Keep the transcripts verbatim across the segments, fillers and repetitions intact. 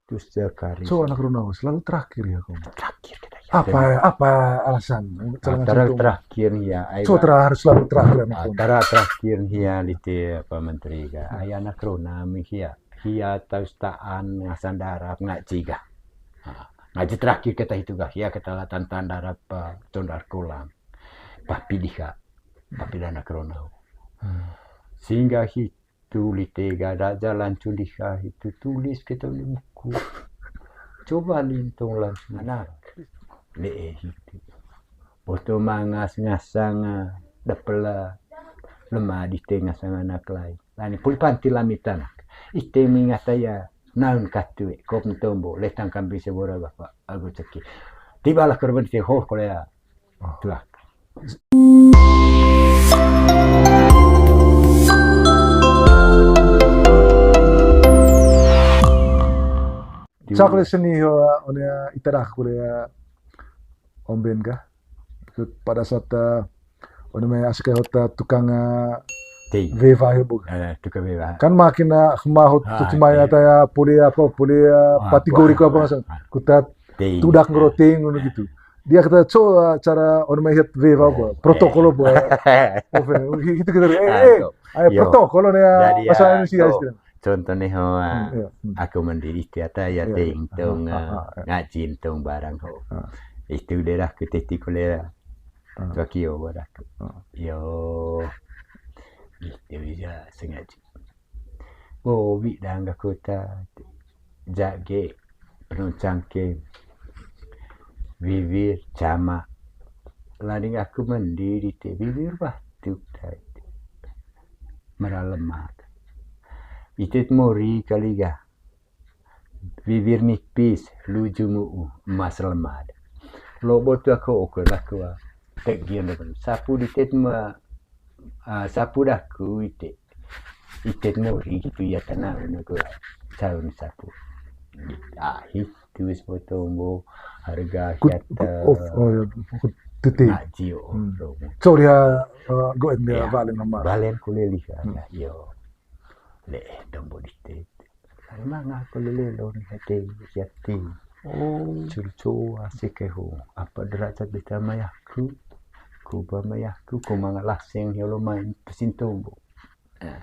Terus dia kari. So, anak rona, selalu terakhir ya, kau. Terakhir kita ya. Apa, apa alasan? Antara terakhir ya, ai. So, tera-, harus selalu terakhir, anak rona. Antara terakhir ya, lite apa menteri ga. Ai anak rona mi hia. Hia tahu staan ngasan darap ngaji ga. Nah, ngaji terakhir kita itu ga. Hia kita latan tandarap, eh, tondar kolam. Papi diha. Papi dana krona. Sehingga hi Tuli tega da jalan culiha itu tulis kita di buku. Coba lintong langsung anak. Le'e hitu. Boto mangas ngasang, ah, dapela lemah di tengah sang anak lain. Lani puli panti lami tanak. Ite mingat aya naun katue, kop ntombo, letang kambing sebora bapa, agu ceki. Tibalah korban ite ho kolea. Tuak. Sa kole seni ho, one ita dah kole, eh, Om Ben kah? Pada saat, eh, one mai asik hot, eh, tukang, eh, Tei. Veva ya, Bu. Eh, tukang veva. Kan makin, eh, hema hot, ah, cuci main tei. Atau ya, puli apa, puli, eh, ah, pati gori apa, ah, ngasang. Ah. Kutat Tei. Tudak ngeroting ngono gitu. Dia kata, "Co, eh, cara on my head wave apa? Eh, protokol apa?" Oven, gitu, gitu. Eh, eh, ayo protokol nih ya, jadi bahasa ya, Indonesia co-, istilahnya. Contoh nih, ho, ah, hmm, iya, hmm. Aku mendiri tiata ya, iya, ting, iya. Tong, ah, ah, ah, ah, ngajin tong barang ho. Ah. Itu daerah ku teti kolera. Ah. Tokyo barang. Ah. Yo. Itu bisa sengaja. Bobi dangga kota, jage, penuh cangke, wiwir, cama. Lading aku mendiri te, wiwir batuk tai. Meralemak. Itit mori kaliga. Wiwir nipis, luju mu'u, emas lemad. Lobo tu aku oke lah kua. Tegian dengan. Sapu di tet ma, ah, sapu daku ite. Ite mori gitu ya tanah na kua. Calon sapu. Ah, itu wis potong bo harga kut, hiat, kut, oh, eh, oh, ya, kut tete. Ngaji, oh, hmm. Romo. So dia, eh, go and dia, ya, balen sama. Balen kuleli kan, hmm, ya, yo. Le, tombo di tet. Manga ko lelelo ni hete yati. Oh. Curco asik ho. Apa derajat beta mayaku. Kuba mayaku, ko manga laseng ya lo main pesin tombo. Eh,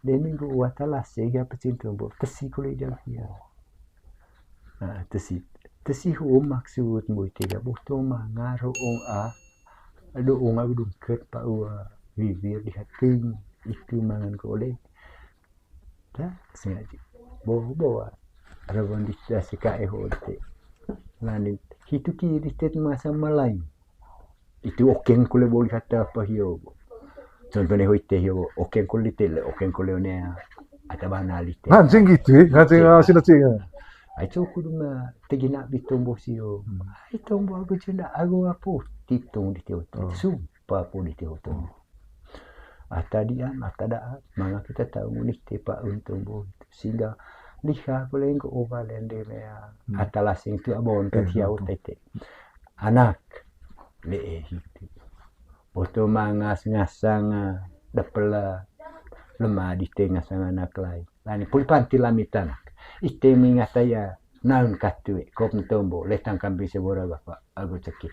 de minggu wata laseng ya pesin tombo. Tesi kule jam ya. Nah, tesi. Tesi ho maksud mbo ite ga boto manga roong a. Ado onga dungket pa ua bibir di hating. Itu mangan kole. Da, sengaja. Bawa, bawa. Rawan di dasi ka eho te. Lani, hitu kiri te masa malai. Itu okeng kule boli kata apa hio. Contohnya hoi te hio, okeng kule te le, okeng kule one ata bana li te. Ngancing gitu, eh? Ngancing, ah, sila cing, eh. Ai, coku duma, tegi nak bitombo sio. Hmm. Ai, tombo aku cina, aku apa? Tip tong di teo. Oh. Sumpah po di teo tong. Oh. Ata dian, ata daan, manga kita tahu ngunik te pa untung bo. Sehingga liha ko lengko oba lende mea. Hmm. Ata lasing tu abon ka, eh, tiau, hmm, tete. Anak, le'e hitu. Boto mangas ngasang, ah, dapela, lemah di tengah sang anak lain. Lani puli panti lami tanak. Ite mingat aya naun katue, kop ntombo, letang kambing sebora bapa, agu ceki.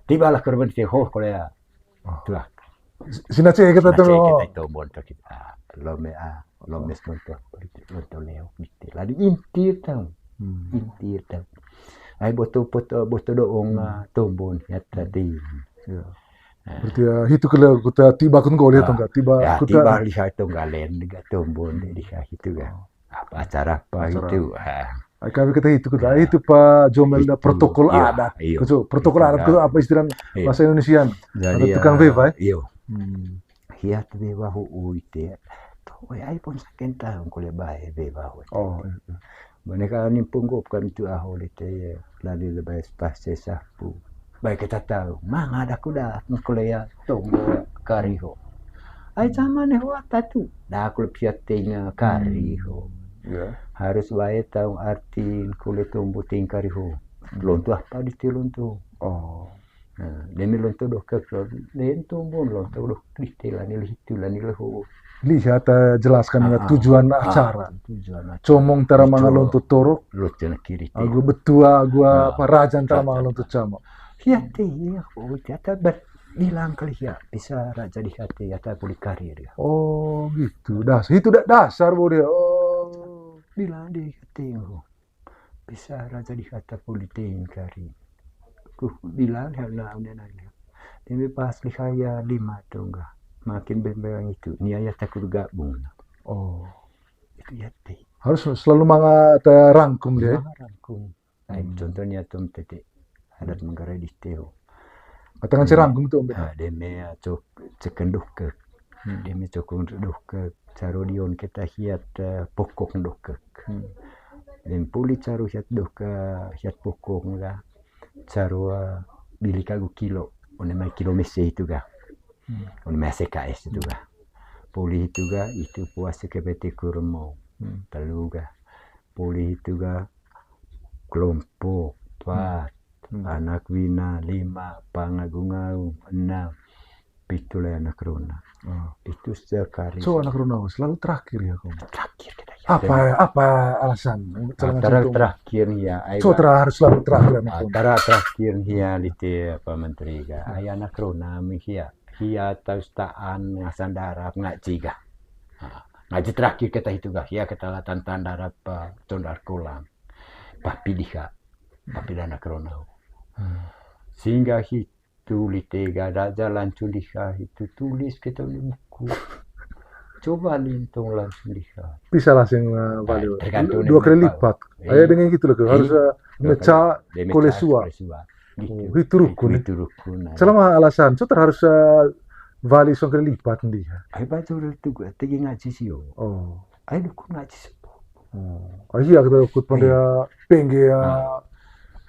Tibalah korban ite ho kolea. Oh. Tuak. Sina cek kita tuh. Sina cek kita itu monto kita. Ah, lome, ah, lome monto. Monto leo, gitu. Lani intir tau. Hmm. Intir tau. Ai boto, boto, boto doong, hmm, ah, tombon, ya tadi. Ya. Ah. Berarti ya, hitu kele kuta tiba kun gol ya, ah, tongga, tiba ya, kuta tiba lihat tongga len, tiga tombon, hmm, lihat itu kan. Oh. Apa acara apa itu? Ah. Ai, kami kata itu, kata itu pa Jomel da protokol adat. Iya, iya. Kucu, protokol adat, kucu apa istilahnya bahasa Indonesian? Jadi, ada tukang, eh, beba, eh? Iya. Hmm. Hiat beba hu ui te. Tuh, ai pun saken tahun kuliah bae beba hu. Oh, iya, iya. Mereka nimpung gop kami tu aho di te, lali lebai pas sapu. Baik kita tahu, manga ada kuda, ngkulea tonggo kariho. Ai, zaman ho ata tu, dah aku lepia tenga kariho. Ya. Harus bae tahu artin kule tombo teng kariho. Lonto apa di te lonto? Oh. Nah, demi lonto doh ke, den tombo lonto doh di te lani lihitu lani leho. Lihat, eh, jelaskan tujuan acara. Tujuan acara. Comong tara manga lonto torok. Lonto kiri. Agu betua, agu apa, rajan tara manga lonto cama. Hia te, oh, hia te ber-, bilang kali hia, bisa raja di hati, ya tak boleh karir ya. Oh, gitu. Das-, itu da-, dasar bo dia. Oh. Bilang di hati, oh. Bisa raja di hata politik kari. Ku bilang hal na udah nanya. Tapi pas lihat ya lima tungga. Makin bembang itu. Ni ayah takut gabung. Oh. Itu ya te. Harus selalu manga ta rangkum dia. Manga rangkum. Nah, contohnya tuh tete. Adat Manggarai di Teo. Atangan cerangkum tu, Omben. Ah, deme, ah, cok, ceken dohkek. Hmm. Deme cokong dohkek. Caro dion keta hiat, eh, pokok dohkek. Hmm. Dem puli caro hiat dohkek, hiat pokok ga. Caro, eh, bili kagu kilo. One mai kilo mese itu ga. Hmm. One mai S K S itu ga. Puli itu ga, itu puas ke bete kurmo. Hmm. Telu ga. Puli itu ga, kelompok, empat. Hmm. Anak wina, lima, pangagung-agung, enam, pitu lai anak rona. Oh. Itu sekali. So, anak rona selalu terakhir ya, Kong? Terakhir kita ya. Apa, apa alasan? Antara terakhir ya, so, harus selalu terakhir, anak rona. Antara terakhir ya, lite apa menteri ga. Hmm. Ai anak rona mi hia. Hia tau staan ngasan darap ngaji ga. Nah, ngaji terakhir kita itu ga. Hia kita latan tandarap, eh, tondar kolang. Papi diha. Papi dana kronau. Hmm. Sehingga hitu lite ga raja langsung diha, hitu tulis kita di buku. Coba lintong langsung diha. Bisa lah sing, eh, balik. Tergantung dua kali lipat. Iya. Ayo dengan gitu loh, harus, eh, meca kolesua. Gitu. Oh, hitu rukun, eh? Hitu rukun, eh. Selama alasan, so harus, eh, balik song kali lipat diha. Ai baca udah tuh gue, tegi ngaji sio. Oh. Ai dukun ngaji sio. Oh. Ah, iya, kita ikut pada pengge ya. Ah.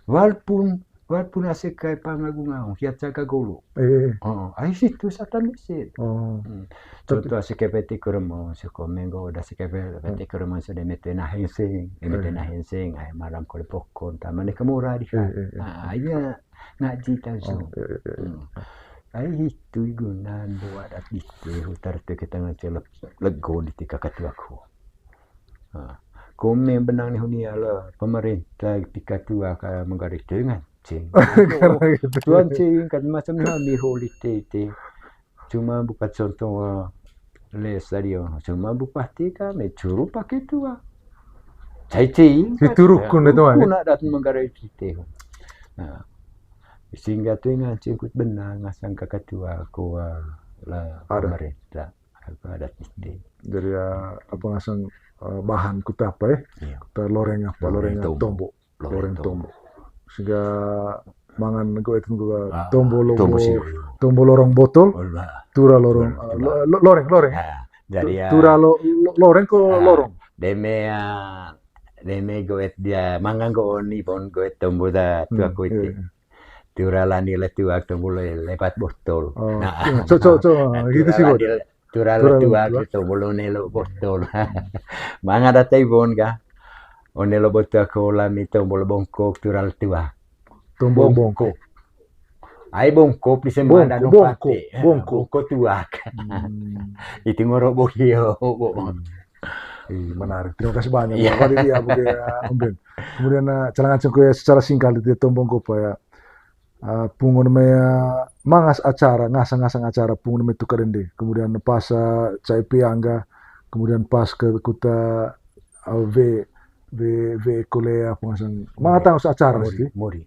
Walaupun, walaupun asik kai pangagung aung, hiat jaga golo. Eh, eh. Oh, ai situ satan mesin. Oh. Hmm. Contoh asik kai peti kurma, suko menggo, udah asik kai peti kurma, sudah mete nah hensing, mete nah hensing, ai malam kole pokon, taman ke murah di. Eh, eh, eh. Ah, iya, ngaji tahu. Oh, iya, iya, iya. Hmm. Ai hitu guna buat adat ite, hutar te kita ngacelep lego di tika katuaku. Nah, kome benang ni huni ala pemerintah tika tua ka menggaris dengan cing. Karena gitu. Tuan cing kan macam ni hami holi te ite. Cuma buka contoh, eh, les tadi, oh. Cuma bupati kami suruh pakai tua. Cai cing. Itu rukun itu, eh. Rukun adat menggaris ite. Nah, sehingga tu ingat cingkut benang ngasang kakatua ko, eh, la pemerintah. Aku adat ite. Jadi, ya, apa ngasang, eh, bahan kuta apa, eh? Iya. Kuta loreng apa? Loreng tombo. Loreng tombo. Sehingga mangan goet tombo lorong botol. Tura lorong, eh, lo-, lo-, loreng, loreng. Nah, jadi ya. Tura lo-, lo-, loreng ko lorong? Deme, ah, deme goet dia mangan go oni pon goet tombo da tuaku ite. Iya, iya. Tura lani le tuak tombo le-, lepat botol. Oh, nah, iya. Cocok, cocok. Nah, gitu sih, tura lani le-, tura le tuak gitu, bolo nelo botol. Manga datai bon ka. One lo botol ko lami tombo le bongkok tura le tuak. Tombo bongkok. Ai bongkok di semana bongkok, bongkok tuak. Hmm. Itu ngoro bohio, bo. Hmm. Ih, menarik. Terima kasih banyak. Iya. Pak Didi, ya, Bu, ya, Omben. Kemudian, eh, calangan cengko ya secara singkat itu ya, tombong kopa ya. Eh, pungun me, eh, mangas acara, ngasang-ngasang acara, pungun me tuka dende. Kemudian pas, eh, cai piangga, kemudian pas ke kuta, eh, ve, ve, ve kole apa ngasang. Manga tangus acara sih. Mori.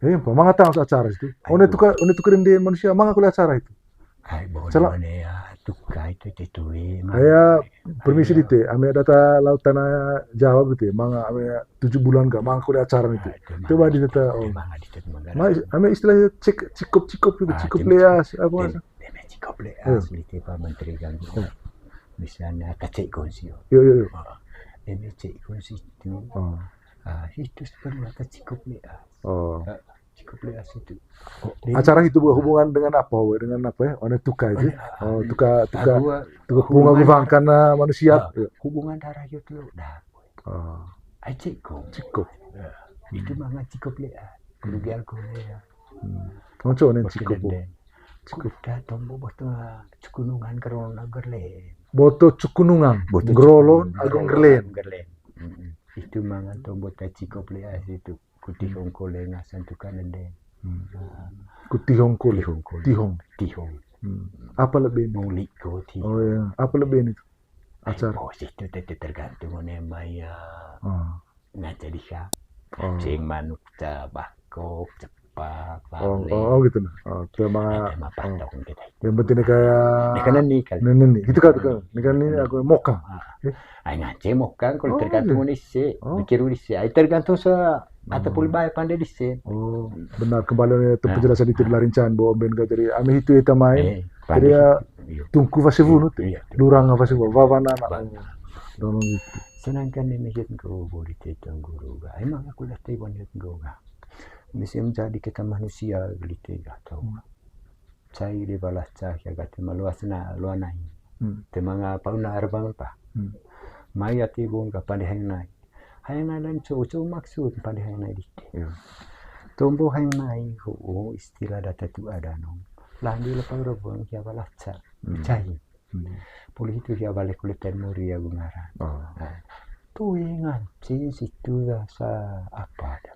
Eh, apa manga tangus acara sih. One tuka, one tuka dende manusia, manga kole acara itu. Ai, boleh, boleh ya, tuka itu, itu, itu, eh, manga. Aya, permisi dite, ame data laut tanah Jawa gitu ya, manga ame tujuh bulan ka, manga kode acara itu. Ah, itu coba manga di data, oh. Manga di data, manga. Ame istilahnya cik-, cikop-cikop gitu, ah, cikop leas, apa? Deme cikop leas, lite Pak Menteri kan. Iya. Misalnya kacek konsio. Iya, iya, iya. Oh, deme cek konsio itu. Oh. Ah, itu sebenarnya kacikop leas. Oh. Ah, Cikop leas itu. Oh, acara itu berhubungan dengan apa, we? Dengan apa ya? One tuka itu? Oh, tuka, tuka, tuka punga gubangkan manusia. Ah, iya. Hubungan darah itu dah. Oh. Ai cikop. Cikop. Ya. Itu manga cikop leas. Kerugian kole ya. Hmm. Konco nen cikop. Cikop. Kuta tombo bos tengah cekunungan karena gerle. Boto cukunungang, Boto grolon, cukunungang, agung grolon, gerlen. Gerlen. Mm-mm. Itu mangan to boto cikop le asi tu. Kuti hongko le ngasan tu kanende. Hmm. Ah. Kuti hongko le. Tihongko le. Tihong. Tihong. Hmm. Apa lebih ini? Muli ko tihong. Oh iya, apa lebih ini? Acara. Ai, bos itu tete tergantung one mai ya. Ah. Ngaca diha. Oh. Sing manuk ta bakok, cepak, oh, bale. Oh, oh, gitu nah. Oh, tema, ada mah, oh, patok gitu. Yang penting kayak ini kan ini kali. Ini, ini. Gitu kan, gitu kan. Ini kan ini aku mokang. Ah. Eh? Ai ngaca mokang kalau tergantung, oh, iya, isi. Oh. Pikir isi. Ai tergantung se atau puli bae pande dise. Oh, benar, kembali oleh itu, ah, penjelasan itu, ah, dari Rincan bahwa omben ka jadi ami itu eta mai. Eh, jadi pande ya itu. Iya. Tungku fase vunu tuh. Iya. Lurang fase vunu, wawana anak. Wawana. Dorong itu. Sedangkan ini hian ko bodi tetong guru ga. Emang aku dah taiwan hian ko ga. Misi menjadi kita manusia gelite ga tau. Hmm. Cai de balas ca hia ga tema luas na lua nai. Hmm. Tema nga pauna arbang pa. Hmm. Mai ati bung ga pande haeng nai. Haeng nai dan cou, cou maksud pande haeng nai dite. Iya. Tombo haeng nai ho, oh, istilah data tu ada nong. Landi lepa udah bung hia balas ca. Hmm. Cai. Hmm. Puli itu hia balik kulit dan muri ya gungaran. Oh. Nah, tu ingan cin situ rasa apa ada.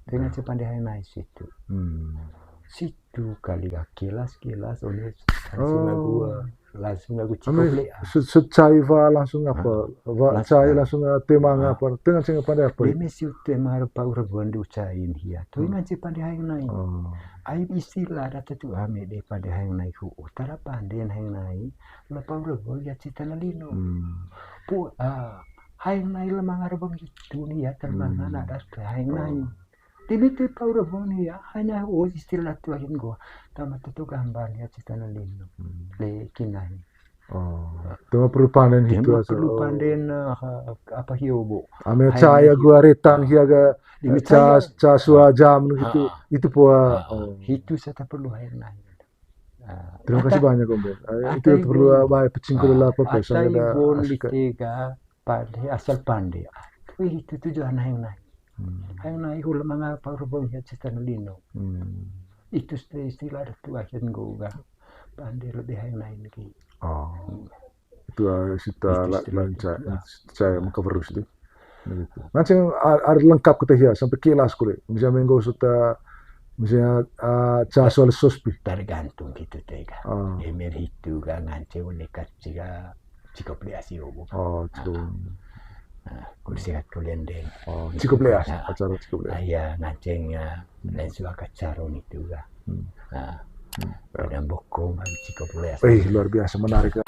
Dengan, nah, cepande haeng nai situ. Hmm. Situ kali ga kilas-kilas, oh, ini langsung lagu, oh, langsung lagu cikop le. Se-, se-, cai va langsung apa? Hah? Va, langsung cai apa? Langsung, eh, tema, hah? Apa? Dengan sing apa dia apa? Demi si tema rupa urban du cai hia. Tu, hmm, ingan cepande haeng nai. Oh. Ai istilah data tu ame de pande haeng nai hu. Utara pande haeng nai. Lepa urban ya cita na lino. Hmm. Pu, ah, haeng nai lemang arbang itu nih ya, terbang, hmm, anak das haeng nai. Oh. Demi tu paura boni ya, hanya, oh, istilah tu ahin gua. Tama tu gambar ya cita na lino. Hmm. Le kinai. Oh, tema perlu panden. Tema itu asal, perlu, oh, panden, ah, apa hio bo. Ame caya gua retang hia ga, demi ca, caya. Ca sua jam gitu. Ah. Itu pua. Ah, oh. Itu saya tak perlu haeng nai. Ah, terima kasih banyak, Om Ben. Ah, itu perlu, ah, baik pecing kula apa, ah, saya ada bon asik. Di tiga. Pande, asal pande. Wih, itu tujuan haeng nai. Hmm. Haeng nai hula manga paura bong ya cita na lino. Hmm. Itu isti-, istilah ada tu akhir nggoga. Pande lebih haeng nai lagi. Oh. Hmm. Itu, ah, sita itu la-, istilah lanca, itu, ah, saya mengcover terus tu. Begitu. Nganceng a-, ada lengkap kita hia, sampai kilas kule. Misalnya minggu suta, misalnya, ah, ca soal sospi. Tergantung gitu tega. Ah. Emir hitu ga nganceng unekat ciga Cikop le asi obo. Oh, cikop. Ah. Ah, kul sehat kulian deh. Oh, cikop le asi, ah, acara cikop le asi. Ah, iya, nganceng, ah, hmm, lain suaka carong itu ga. Hmm. Ah. Hmm. Ada bokong, ah, cikop le asi. Eh, luar biasa menarik.